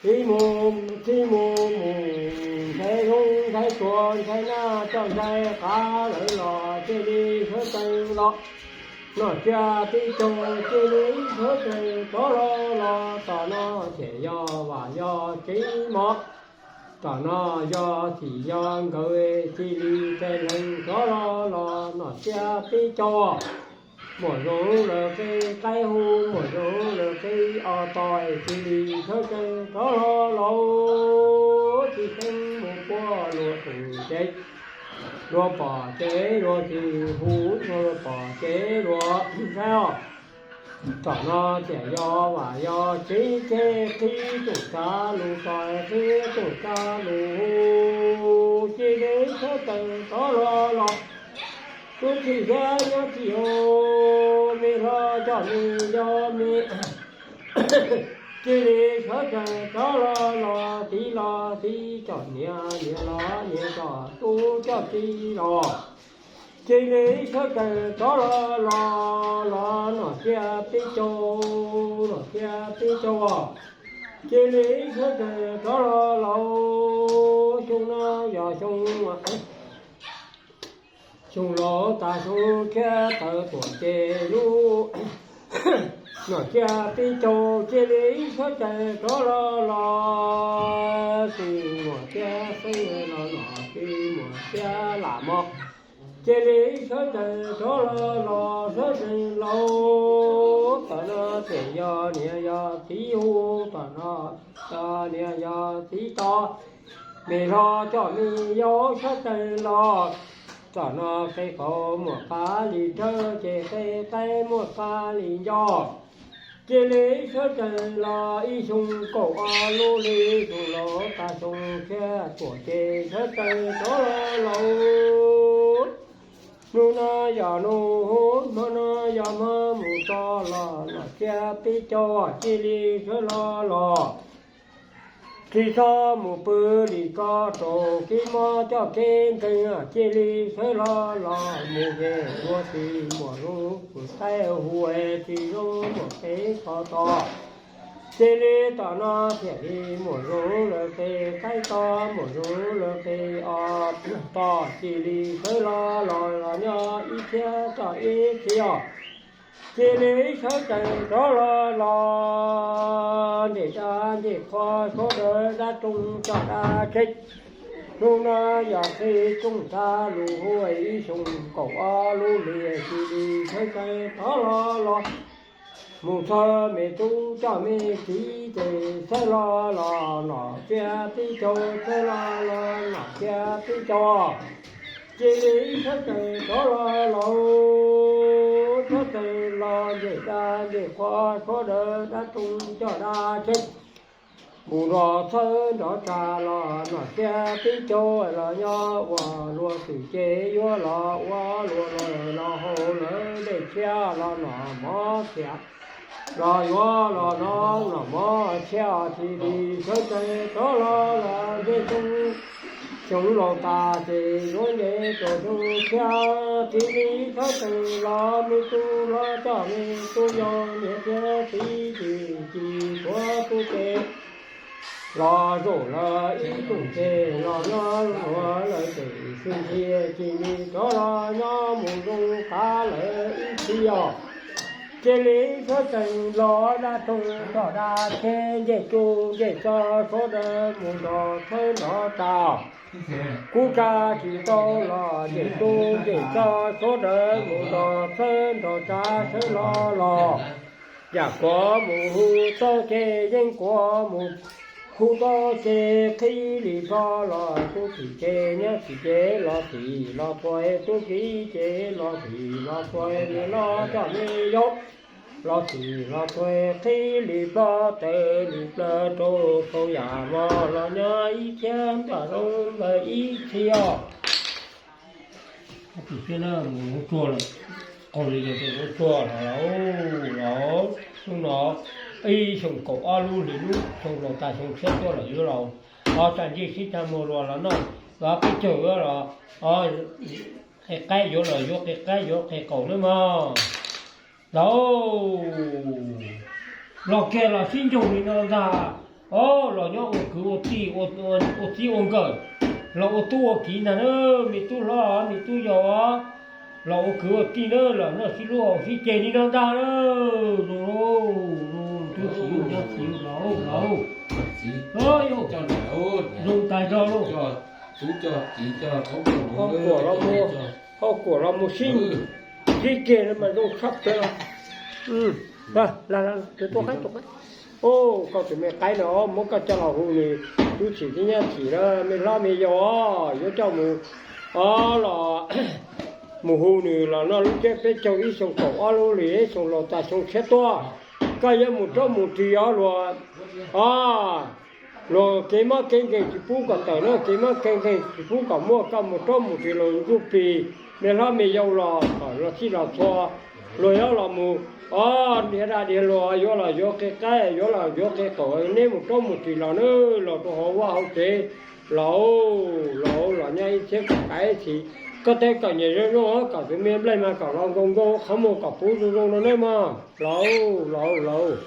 Txij mus, txij mus mus ntshai zoov ntshai tsuag ntshai nag coj ntshai qav lawm los cia li sawv tsees los. Nom Tsiab Tib Caug cia li sawv tsees rov hlo los. Tom no thiaj yog vam yog tsev mov, tom no yog txim yog nkawm, cia li txaij lees rov hlo los. Nom Tsiab Tib Caug, muam Zoov lawv qe qaib hu, muam Zoov lawv qe os tos, cia li sawv tsees rov hlo los. Txij Xeeb mus puag luag tus ces, luag pom ces luag tsis hu, luag pom ces luag ntshai os. Tom no thiaj yog vam yog tsev, ces qhib tsoom tsav lus, txog qhib tsoom tsav lus, cia li sawv tsees rov hlo los. Tub Txim Xab nyob txij hauv, me hlob coj me yau me, cia li sawv tsees rov hlo los. Txiv los txiv coj niam, niam los niam coj tub coj txiv los, cia li sawv tsees rov hlo los. Los Nom Tsiab Tib Caug, Nom Tsiab Tib Caug, cia li sawv tsees rov hlo los. Xyoo no yog xyoo, xyoo laus tas xyoo tshiab tawm tuam ces lub, Nom Tsiab Tib Caug cia li sawv tsees rov hlo los. Tsis muaj tiab xeeb los, tsis muaj tiab lam mog, cia li sawv tsees rov hlo los. Sawv tsees los, tom no tseem yog niam yog txiv hu, tom no yog niam yog txiv tos, me hlob coj me yau sawv tsees los. Tom no qe qaum muaj qab li rhawv, ces qe qaib muaj qab li nco, cia li sawv tsees los. Ib xyoo kaum ob lub hli, xyoo laus tas xyoo tshiab tuam ces sawv tsees rov hlo los. Hnub no yog hnub, hmo no yog hmo, mus txog los Nom Tsiab Tib Caug cia li sawv hlo los. Tsis txhob mus pw li ko, rau kev mob coj kev nkeeg, cia li sawv hlo los. Mus ze ua tsis muaj zoo, tus qaib hu tsis zoo, muaj qe qo tos, cia li tom no thiaj li muaj zoo lawm qe qaib tos, muaj zoo lawm qe os tos, cia li sawv hlo los. Los nyob ib txhiab txog ib txhiab os, cia li sawv tsees rov hlo los. Ncej dab ncej qhua, suav dawb dab roog coj dab tseg, hnub no yog qhib tsoom tsav lus hu, ib xyoo kaum ob lub hli, cia li sawv tsees rov hlo los. Mus txog me tub coj me txiv ces sawv hlo los. Nom Tsiab Tib Caug sawv hlo los, Nom Tsiab Tib Caug cia li sawv tsees rov hlo los. Sawv tsees los, ncej dab ncej qhua, suav dawb dab roog coj dab tseg, mus nrov txhawb nrov tsa los. Nom Tsiab Tib Caug los nyob ua luag twm ces yuav los ua luag los, los haus lawv dej tshiab los noj mov txhiab, los yuav los noj mov txhiab, cia li sawv tsees rov hlo los. Ncej xyoo, xyoo laus tas ces yuav nce rau xyoo tshiab, cia li sawv tsees los. Me tub hlob coj me tub yau, niam thiab txiv tsis tsis tuav tub ces los zaum lawv ib tug ces los nyob ua lawv tes xwb ntxhi, cia li rov los nyob mus zoo qab lawm ib txhis os. Cia li sawv tsees los, dab roog coj dab tseg, ncej tsuj ncej txog, suav dawb mus nrov txhawb nrov tsa. Kub tsa tsis tau los ncej tsuj ncej txog, suav dawb mus nrov txhawb nrov tsa, sawv hlo los. Yam kuav mus hu tau ces yeej kuav mus hu tau ces, qhib li plho los tub txim ces nyob txim ces los txim los txhua, tub txim ces los txim los txhua, me hlob coj me yau los txim los txhua, qhib li plho tawm li plawv rau tau yam mog. Los nyob ib txhiab npaj zoo ntawd ib txhis os. Tus siab na mus ua tsuag lawm, qaug li yog ua tsuag lawm los, xyoo no ib xyoo kaum ob lub hli, lub xyoo laus tas xyoo tshiab tuaj lawm yuav los, os, tsa ntsej sib tag muag luag los noj, los qij caug los, os, qe qaib yuav los yuav qe qaib yuav qe qaum nawb mog. Los, los kiag los sib ncoog li no ntag. Los nyob ua kwv ua tij, ua txij ua nkawm, los ua tub ua kiv ntag na, me tub hlob me tub yau, los ua kwv ua tij na, los noj sib hlub haus sib ce li no ntag na. Zoo, tub txiv, cov txiv, los, los, zoo tas zog lauj. Hauv kuam los mus sib, sib ce no mas zoo tshaj plaws. Tus qaib, tus qaib, koj tus me qaib no muab koj coj los hu nws tub txim thiab nyab txim na, me hlob me yau, yuav coj mus, o, los mus hu nws los noj lub tsiab peb caug ib xyoo kaum ob lub hlis, ib xyoo laus tas xyoo tshiab tuaj. Koj yuav mus raub mus ris os luag, o, luag kev mob kev nkeeg tsis pub kom tawm na, kev mob kev nkeeg tsis pub kom muaj, koj mus raub mus ris luag ntsuj plig, me hlob me yau los kom los sib los txhua, luag yuav los mus, o, dhia dab dhia luag, yuav los yuav qe qaib, yuav los yuav qe qaum, neb mus raub mus ris los na, los rau hauv vaj hauv tsev, los, los, los nyob ib txhiab kom kav ib txhis. Koj teb kom nyias zoo zoo, kom tus me nplaig mas kom los nkaus nkaus qhov muag kom puv zoo zoo rau neb mog, los, los, los.